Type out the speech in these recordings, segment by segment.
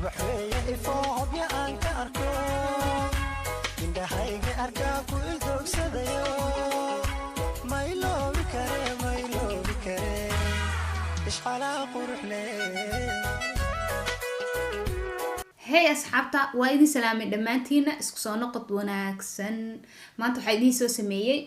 Ubaxweeye ifoo hobya aan ka arko, indhahayga arkaa ku ildogsadayo. Mayloobi kare, mayloobi kare, ishxalaa quruxle. Hey asxaabta, waa idin salaamay dhammaantiina. Isku soo noqod wanaagsan. Maanta waxaa idiin soo sameeyey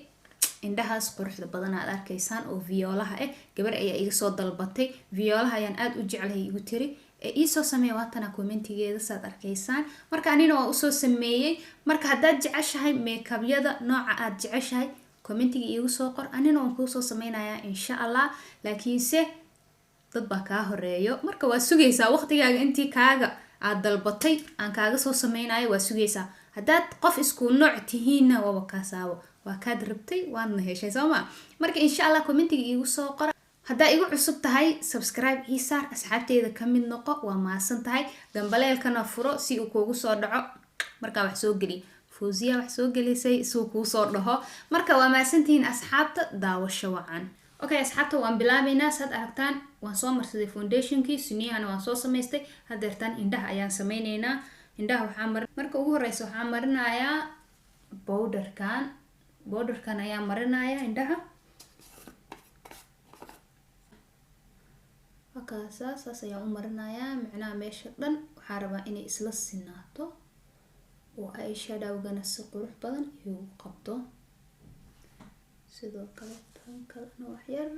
indhahaas quruxda badan aad arkaysaan oo viyoolaha ah. Gabar ayaa iga soo dalbatay, viyoolaha ayaan aada u jeclahay igu tiri, ee iisoo sameeya. Waatana commentigeeda, saad arkaysaan. Marka anina waa usoo sameeyey. Marka haddaad jeceshahay makeup-yada nooca aad jeceshahay, commentiga iigu soo qor, anina waan kuu soo sameynayaa insha Allah. Laakiinse dad baa kaa horeeyo, marka waa sugaysaa waqtigaaga. Intii kaaga aad dalbatay aan kaaga soo sameynayo waa sugaysaa. Haddaad qof isku nooc tihiinna, waaba kaasaabo, waa kaad rabtay, waadna heshay, soo ma? Marka insha Allah commentiga iigu soo qora. Haddaa igu cusub tahay, subscribe ii saar, asxaabteyda ka mid noqo. Waa mahadsan tahay. Dambaleelkana furo si uu kuugu soo dhaco markaa wax soo geliy. Fawziya wax soo gelisay suu kuu soo dhaho. Marka waa mahadsantihiin asxaabta, daawasho wacan. Okay asxaabta, waan bilaabeynaa. Saad aragtaan, waan soo marsaday foundationkii, suniyahana waan soo samaystay. Hadeertaan indhaha ayaan sameyneynaa. Indhaha waxaa mar marka ugu horeysa waxaa marinayaa powderkan. Powderkan ayaa marinayaa indhaha. Wakaasa, saas ayaan u marinayaa. Micnaha meesha dhan waxaa rabaa inay isla sinaato oo ay shadowgana si qurux badan igu qabto. Sidoo kale tan kalena wax yar.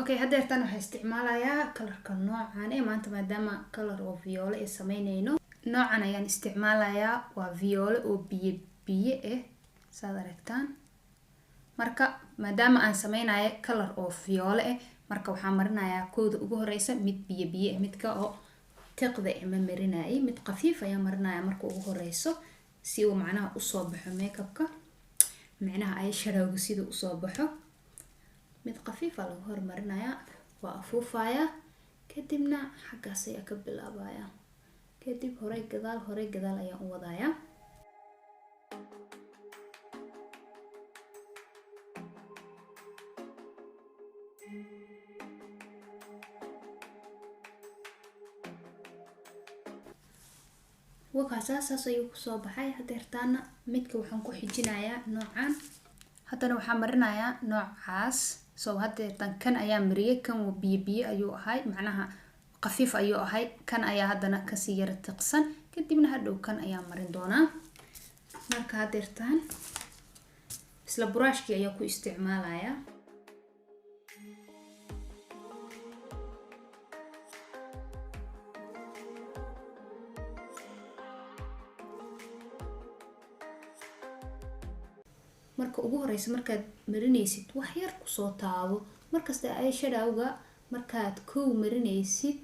Okay, haddeertan waxaa isticmaalayaa colorka noocan ee maanta, maadaama color oo viyoole ay sameyneyno, noocan ayaan isticmaalayaa. Waa viyoole oo biyo biyo ah, saad aragtaan. Marka maadaama aan sameynayo color oo viyoole ah, marka waxaa marinayaa kooda ugu horeysa mid biyo biyo ah. Midka oo tiqda ah ma marinayay, mid khafiif ayaa marinaya marka ugu horeyso, si uu macnaha usoo baxo makeupka, micnaha eyeshadowga sida usoo baxo. Mid khafiifa lagu hormarinayaa, waa afuufayaa, kadibna xaggaas ayaa ka bilaabaya, kadib horey gadaal, horey gadaal ayaan u wadayaa. Wakaasaa, saas ayuu kusoo baxay. Hadeertaana midka waxaan ku xijinayaa noocan. Haddana waxaan marinayaa noocaas. So hadeertaan kan ayaa mariyay, kan biyo biyo ayuu ahay, macnaha khafiif ayuu ahay. Kan ayaa haddana kasii yara tiqsan, kadibna hadhow kan ayaa marin doonaa. Marka hadeertaan isla buraashkii ayaa ku isticmaalayaa. Marka ugu horeysa markaad marinaysid, wax yar kusoo taabo. Markasta eyeshadowga markaad kow marinaysid,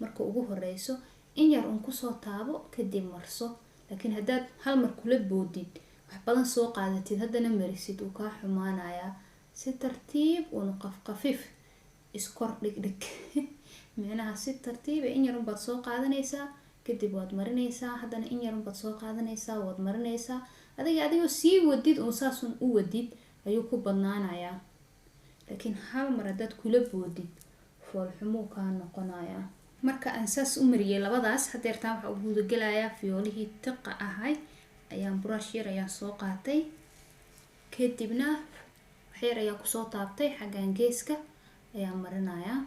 marka ugu horeyso in yar un kusoo taabo, kadib marso. Laakiin haddaad hal mar kula boodid, wax badan soo qaadatid, haddana marisid, uu kaa xumaanayaa. Si tartiib un qafqafiif iskor dhigdhig, micnaha si tartiiba in yar unbaad soo qaadanaysaa, kadib waad marinaysaa. Haddana in yar unbaad soo qaadanaysaa, waad marinaysaa. Adiga adigoo sii wadid uun, saasun u wadid ayuu ku badnaanayaa. Laakiin hal mar haddaad kula boodid, foolxumuu kaa noqonayaa. Marka aan saas u mariyay labadaas, hadeertaan waxaa u gudagelayaa fiyoolihii tiqa ahay. Ayaan brush yar ayaan soo qaatay, kadibna wax yar ayaa kusoo taabtay, xaggan geeska ayaan marinayaa.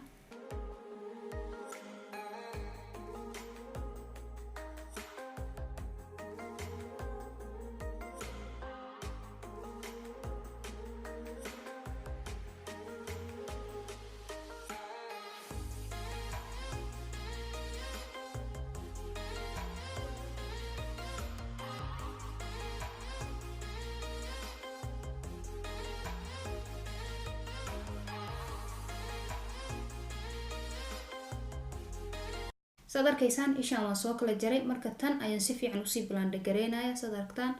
Saad arkaysaan, ishaan waan soo kala jaray. Marka tan ayaan si fiican usii blend gareynaya. Saad aragtaan,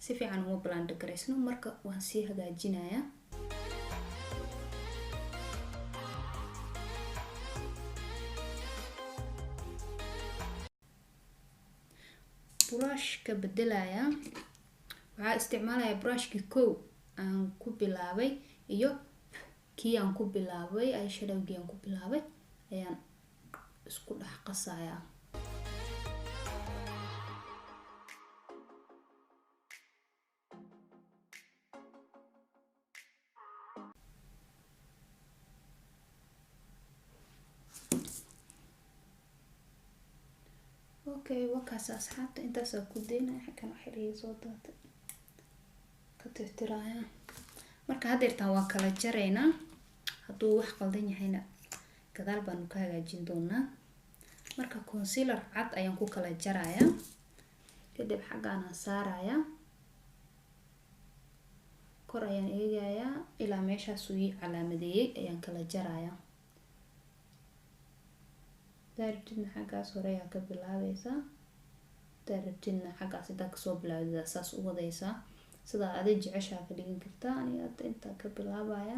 si fiican uma blend garaysno, marka waan sii hagaajinaya. Brush ka bedelayaa. Waxaa isticmaalayaa brushkii kow aan ku bilaabay iyo kii aan ku bilaabay eyeshadowgii aan ku bilaabay ayaan isku dhex qasayaa. Okay, wakaas asxaabta, intaasaa ku daynaya. Xaggan wax yar soo daatay, ka tirtiraaya. Marka haddeertaan waa kala jaraynaa. Hadduu wax qaldan yahayna gadaal baanu ka hagaajin doonaa. Marka concealer cad ayaan ku kala jarayaa, kadib xaggaanaan saarayaa, kor ayaan eegayaa ilaa meeshaasuu ii calaamadeeyey ayaan kala jarayaa. Hadaa rabtidna xaggaas hore ayaa ka bilaabaysaa, hadaa rabtidna xaggaas intaa kasoo bilaawda saas u wadaysaa, sidaa aday jeceshaa ka dhigan kartaa. Aniga hadda intaa ka bilaabaya.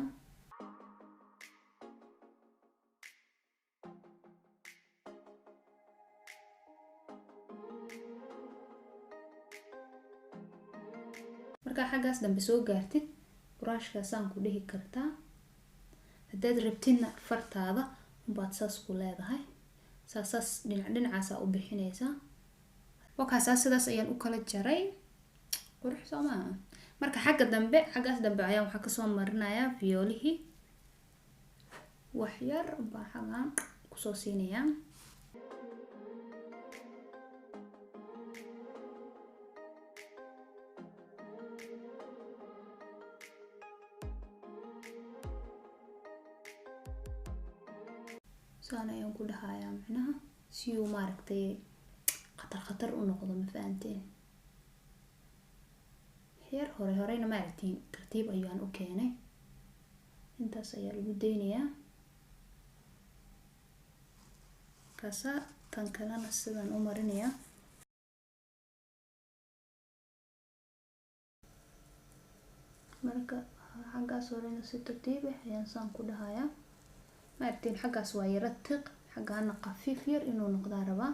Markaa xaggaas dambe soo gaartid, buraashkaasaan ku dhihi kartaa. Haddaad rabtidna fartaada unbaad saas ku leedahay, saas saas dhinac dhinacaasaa u bixinaysaa. Wakaasaa, sidaas ayaan u kala jaray. Qurux soo maaha? Marka xagga dambe, xaggaas dambe ayaan waxaa kasoo marinayaa violihii. Wax yar baa xaggan kusoo siinayaa. Saan ayaan ku dhahayaa, macnaha si uu maaragtay khatar khatar u noqdo, ma fahanteen? Yar hore horeyna maaragtiin tartiib ayaan u keenay. Intaas ayaa lagu daynayaa. Kaasa tan kalena sidaan u marinayaa. Marka xaggaas horena si tartiib ah ayaan saan ku dhahayaa. Maaragtiin xaggaas waa yaro tiq, xaggaana khafiif yar inuu noqdaa rabaa.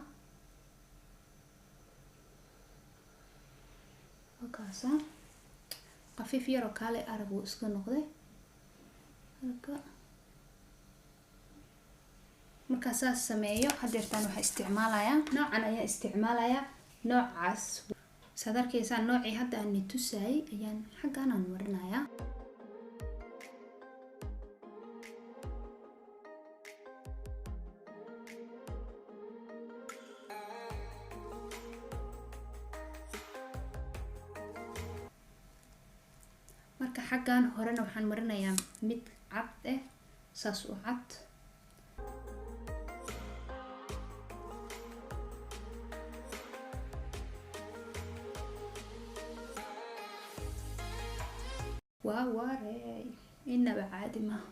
Wakaasa, khafiif yar oo kaale arag uu iska noqday. Marka markaa saas sameeyo, hadeertaan waxaa isticmaalayaa noocan ayaa isticmaalayaa. Noocaas saad arkaysaan, noocii hadda aan nitusayay ayaan xaggan aan marinayaa. Marka xaggan horena waxaan marinayaa mid cad eh, saas u cad. Waa waarey, inaba caadi maha.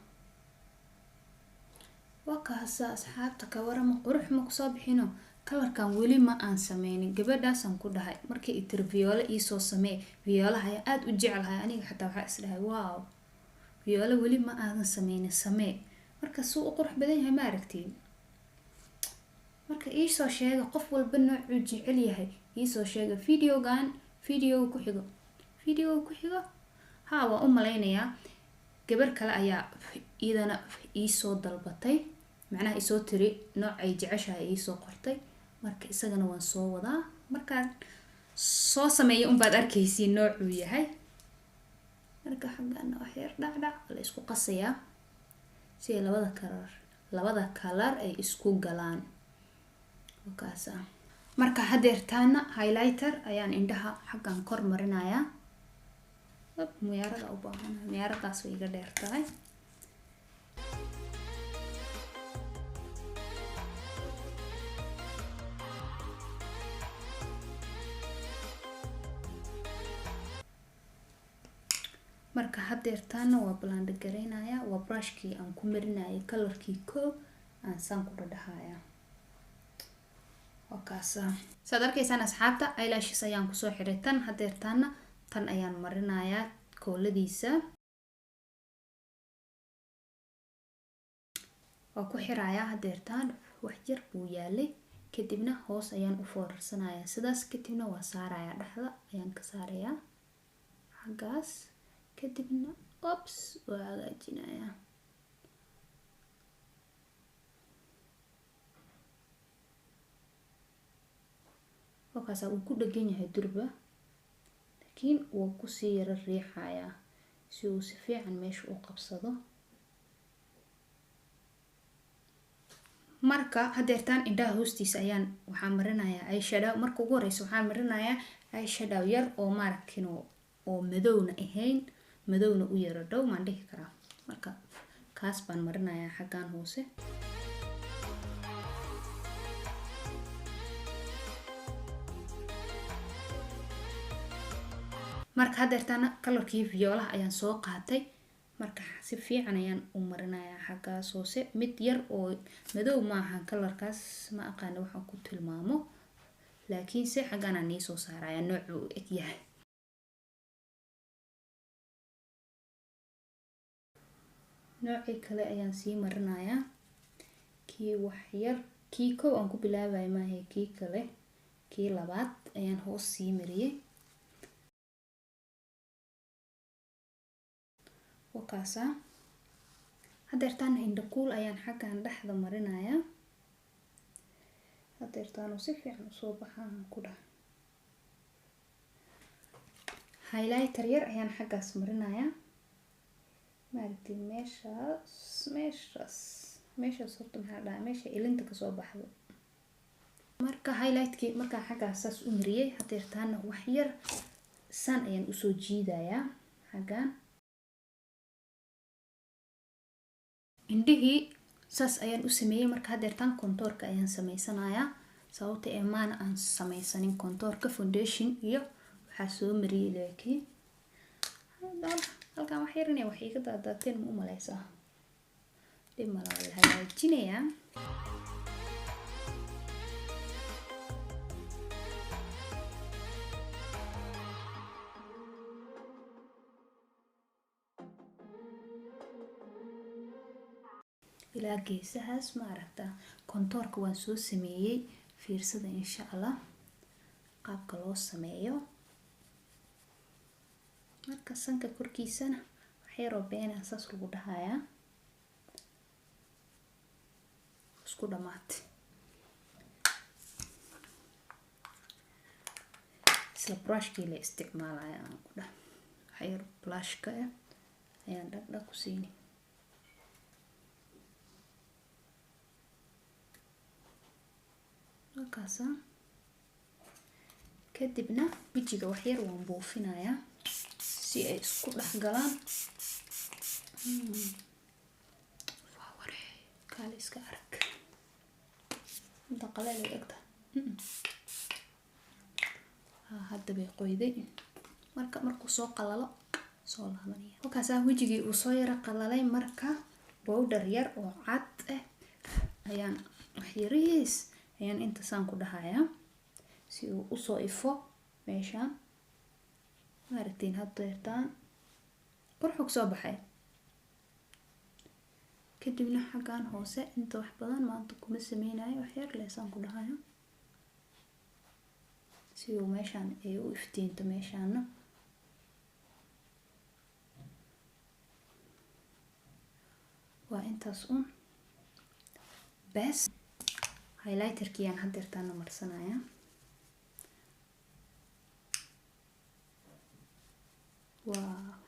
Waa kaasa asxaabta, ka warama? Qurux ma kusoo bixino? Kalarkan weli ma aan sameynin. Gabadhaasaan ku dhahay markii i tiri viola iisoo samee, violaha ayaa aada u jeclahay aniga. Xataa waxaa is dhahay, wow, viola weli ma aadan sameynin, samee. Marka suu u qurux badan yahay ma aragtiin? Marka iisoo sheega qof walba noocuu jecel yahay, iisoo sheega. Videogan videoga ku xigo, videoga ku xigo ha waan u malaynayaa gabar kale ayaa iyadana iisoo dalbatay, macnaha isoo tiri nooc ay jeceshahay iisoo qortay. Marka isagana waan soo wadaa. Markaan soo sameeya unbaad arkaysiin noocuu yahay. Marka xaggana wax yar dhacdhac la isku qasayaa si ay labada kalar ay isku galaan. Wakaasa. Marka hadeertaana highlighter ayaan indhaha xaggan kor marinayaa. Muyaarada u baahanahay, muyaaradaas way iga dheer tahay. Marka hadeertaana waa blend gareynayaa. Waa brushkii aan ku marinayay colorkii koob aan saan ku dhadhahaya. Waa kaasa, saad arkaysaan asxaabta, eyelashes ayaan kusoo xiray tan. Hadeertaana tan ayaan marinayaa kooladiisa, waa ku xirayaa hadeertaan. Wax yar buu yaalay. Kadibna hoos ayaan u foorarsanayaa sidaas. Kadibna waa saarayaa, dhexda ayaan ka saarayaa xaggaas. Kadibna ops, waa hagaajinayaa. Wakaasa uu ku dhegan yahay durba, laakiin wuu kusii yara riixayaa si uu si fiican meesha u qabsado. Marka hadeertaan indhaha hoostiisa ayaan waxaan marinayaa eyeshadow. Marka ugu horeysa waxaan marinayaa eyeshadow yar oo maaragtin oo madowna ahayn, madowna u yaro dhow maan dhihi karaa. Marka kaas baan marinayaa xaggan hoose. Marka hadeertaana colorkii viyoolaha ayaan soo qaatay. Marka si fiican ayaan u marinayaa xaggaas hoose. Mid yar oo madow maaha colorkaas, ma aqaano waxaan ku tilmaamo, laakiinse xaggan aan nii soo saaraya noocu u eg yahay. Noocii kale ayaan sii marinayaa, kii wax yar, kii kow aan ku bilaabayo maaha, kii kale, kii labaad ayaan hoos sii mariyay. Wakaasa hadeertaan indhakuul ayaan xaggan dhexda marinayaa. Hadeertaan si fiican usoo baxaan ku dhaha. Highlighter yar ayaan xaggaas marinayaa, maaragtay, meeshaas horta maxaa dhahaa, meesha ilinta kasoo baxdo. Marka highlightkii markaan xaggaas saas u mariyay, hadeertaana wax yar saan ayaan usoo jiidayaa xaggan. Indhihii saas ayaan u sameeyey. Marka hadeertaan contourka ayaan sameysanayaa, sababta ee maana aan sameysanin contourka, foundation iyo waxaa soo mariyay, laakiin halkan wax yar inay wax iiga daadaateen ma u maleysaa? Dhib mala, waa la hagaajinayaa. Ilaa geesahaas ma aragtaa? Contourka waan soo sameeyey, fiirsada insha Allah qaabka loo sameeyo. Marka sanka korkiisana wax yaroo beena saas lagu dhahayaa, isku dhamaatay. Isla brushkii la isticmaalaya aan ku dhah, wax yar blushka ah ayaan dhagdhag ku siini. Halkaasa kadibna wejiga wax yar waan buufinayaa si ay isku dhex galaan. Waa waree, kaale iska arag, inta qaleel ay egtahay. Hadda bay qoyday. Marka markuu soo qalalo soo laabanaya. Halkaasaa wejigii uu soo yaro qalalay. Marka powder yar oo cad ah ayaan wax yariis ayaan inta saan ku dhahayaa si uu usoo ifo meeshaan. Maaragtiin, haddeertaan qurxu soo baxay. Kadibna xaggan hoose inta wax badan maanta kuma sameynayo, wax yar leesaan ku dhahayo si uu meeshaan ay u iftiinto meeshaana. Waa intaas un bes. Highlighterkii aan haddeertaana marsanaya. Waa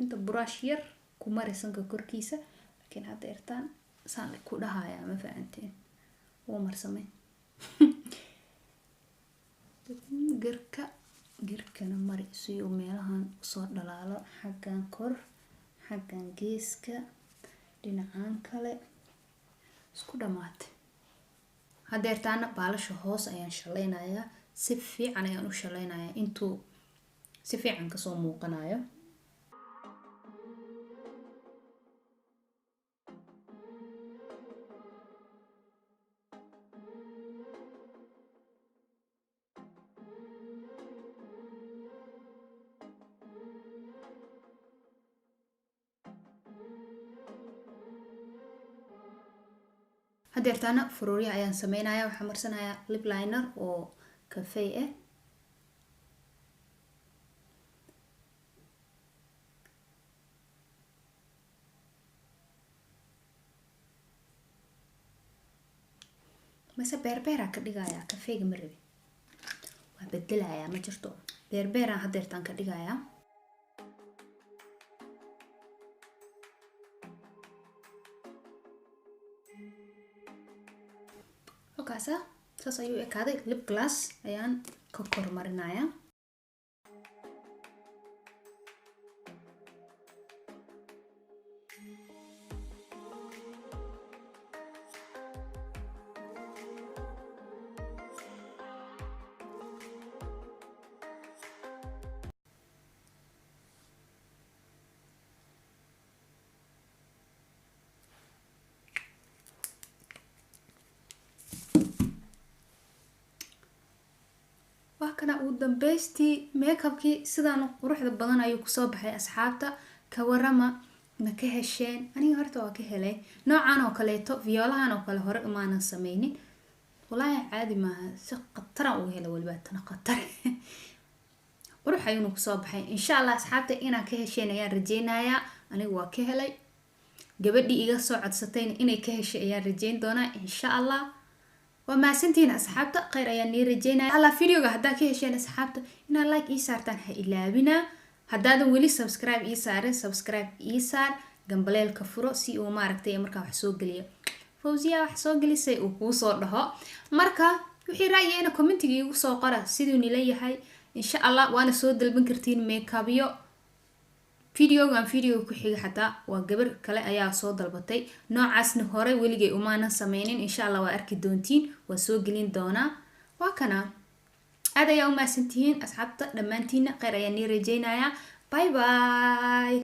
inta brush yar ku mari sanka korkiisa, laakiin hadda ertaan saan ku dhahayaa, ma fahanteen? Wuu marsamay. Garka, garkana mari si uu meelahan usoo dhalaalo, xaggan kor, xaggan geeska, dhinacan kale. Isku dhamaatay. Hadeertaana baalasha hoos ayaan shaleynayaa, si fiican ayaan u shaleynayaa intuu si fiican kasoo muuqanayo. Hadeertaana faruuryaha ayaan sameynaya. Waxaan marsanayaa lip liner oo kafey ah. Mase beerbeeraa ka dhigayaa, kafeyga ma rabi, waa bedelayaa, ma jirto, beerbeeraan hadeertaan ka dhigayaa. Okaasa saas ayuu ekaaday. Lip glass ayaan ka kormarinayaa. Waa kana ugu dambeystii makeupkii, sidaan quruxda badan ayuu kusoo baxay. Asxaabta, ka warama, ma ka hesheen? Aniga horta waa ka helay noocan oo kaleeto, viyoolahan oo kale hore umaanan sameynin. Walaahi caadi maaha, si khataran uga helay, waliba tana khatar qurux ayuuna kusoo baxay. Insha Allah asxaabta, inaa ka hesheen ayaan rajeynayaa. Aniga waa ka helay, gabadhii iga soo codsatayna inay ka heshay ayaan rajeyn doonaa insha Allah. Waa mahadsantihiin asxaabta, khayr ayaan nii rajeynaya Allah. Videoga haddaa ka hesheen asxaabta, inaad like ii saartaan ha ilaabina. Haddaadan weli subscribe ii saarin, subscribe ii saar, gambaleelka furo, si uu maaragtay markaa wax soo geliyo, Fawziya wax soo gelisay, uu kuu soo dhaho. Marka wixii ra'yiina commentiga iigu soo qora siduu nila yahay insha Allah. Waana soo dalban kartiin makeupyo. Videogan videoga ku xiga xataa waa gabar kale ayaa soo dalbatay noocaasna, hore weligay umaanan sameynin. Insha Allah waa arki doontiin, waa soo gelin doonaa. Waa kana, aad ayaa u mahadsantihiin asxaabta dhammaantiina, kheyr ayaan nii rajeynayaa. Bye bye.